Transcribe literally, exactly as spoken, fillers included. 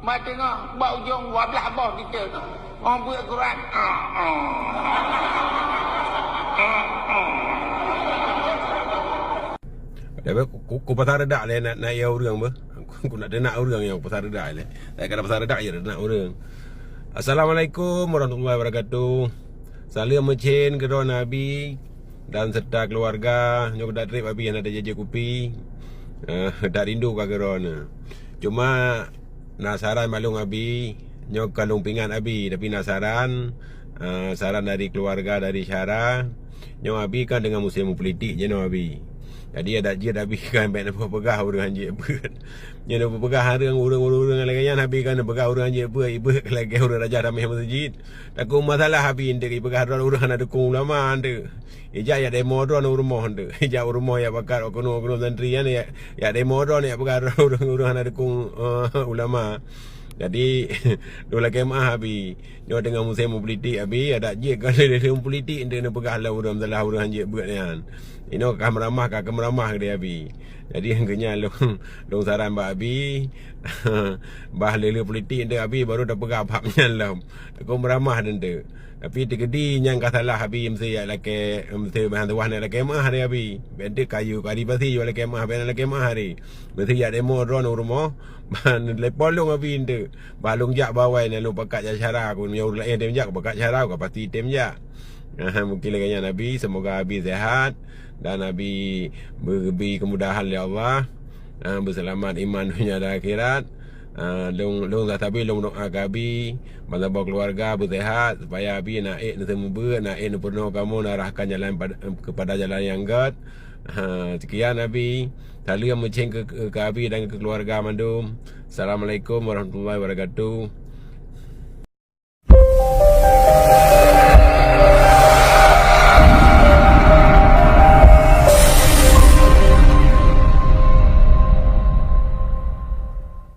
Bah teungoh bak ujong dua blah boh teuntèe. Oh, buet Quran. Tapi ku, ku, ku pasal redak lé nak, nak ya ureueng beuh. Ku nak teunak ureueng nyang pasal redak lé. Tak kena pasal redak je nak ureueng. Assalamualaikum warahmatullahi wabarakatuh. Saleuem meucén keudroe Nabi dan serta keluarga. Nyoe dak trép Abi hana tajak kupi. Eh, dak rindu ka keudroe. Cuma na saran bak lôn Abi, nyoe ka lôn pingat Abi, tapi na saran, eh, saran dari keluarga, dari syara. Nyoe Abi kan dengan musim politik je nyoe Abi. Jadi adak jeuet Abi kan bèk neupeugah ureueng hanjeuet beuet. Nyoe neupeugah ureueng, ureueng-ureueng lagèe nyan Abi kan neupeugah ureueng hanjeuet beuet, ibeuet lagèe ureueng raja ramé meuseujid. Takot masalah Abi enteuk ipeugah droe ureueng hana dukung ulama enteuk. Ijak yak demo droe u rumoh enteuk. Ijak u rumoh yak pakat oknum-oknum santri nyan yak, yak demo droe yak peugah droe ureueng-ureueng hana dukung, eh, ulama. Jadi, dua lakèe meu'ah Abi. Nyoe teungoh musém politik Abi, adak jeuet ka lé politik enteuk neupeugah lom ureueng salah ureueng hanjeuet beuet nyan. Inoe ka meuramah, ka meuramah keudéh Abi. Jadi, keunyan lôn, lôn saran bak Abi, bah lé-lé politik enteuk Abi baru tapeugah bab nyan lom. Takot meuramah enteuk. Tapi teukeudi nyang ka salah Abi meusti yak lakèe, meusti meuhan tuwah na lakèe meu'ah lé Abi. Bèk enteuk kayu kari pasi jua lakèe meu'ah, bèk na lakèe meu'ah lé. Meusti yak demo droe u rumoh, ban telepon lôn Abi enteuk. Bah lôn jak bak awai na lôn pakat jak syara, ku meunyoe ureueng laén tem jak, ku pakat syara, ku pasti tem jak. Ah, mungkin lagèe nyan Abi, semoga Abi sehat dan Abi beugeubri kemudahan lé Allah. Ah, beuseulamat iman donya dan akhirat. Ah, lôn, lôn sabe lôn doa keu Abi, bansaboh keuluwarga beuseuhat, supaya Abi na ék neuseumeubeuet, na ék neupeurunoe kamoe, na arahkan jalan pad-, keupada jalan nyang gèt. Ha, sekian Abi. Saleuem meucén keu, keu, keu Abi dan keu keuluwarga mandum. Assalamualaikum warahmatullahi wabarakatuh.